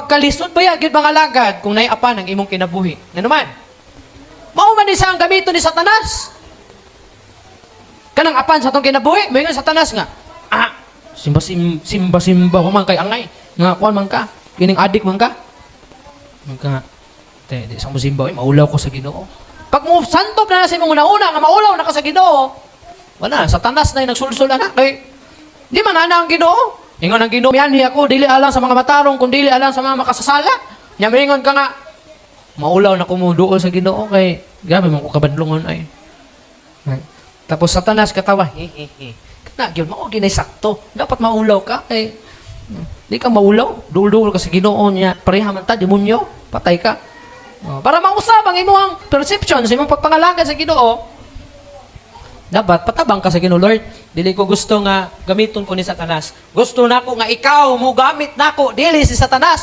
pagkalisod ba gyud, mga alagad, kung naay apan ang imong kinabuhi. Ngano man? Mao man ni siya ang gamiton ni Satanas. Kanang apan sa atong kinabuhi, moingon Satanas nga, "Ah, simba simba simba wa man kay angay, nga kuan man ka, kining adik man ka." Man ka nga, "Te, di sa mo simba, eh, maulaw ko sa Ginoo." Pag mo santop na sa imong una-una nga maulaw na ka sa Ginoo, wala, Satanas na yung nagsulsul na kay di man ana ang Ginoo. Ingon ang Ginoo, "Mianhi ako dili alang sa mga matarong kun dili alang sa mga makasasala." Nya moingon ka nga, "Maulaw na ko mo duol sa Ginoo kay grabe man ko kabadlungon ay." Tapos Satanas katawa, "Hehehe. Kana gyud mao ginay sakto. Dapat maulaw ka kay di ka maulaw, duol-duol ka sa Ginoo niya, pareha man ta demonyo, patay ka." Oh, para mausab ang imong perception sa imong pagpangalagad sa Ginoo, dapat patabang ka sa Ginoo, "Lord, dili ko gusto nga gamiton ko ni Satanas. Gusto nako nga ikaw mo gamit nako, dili si Satanas."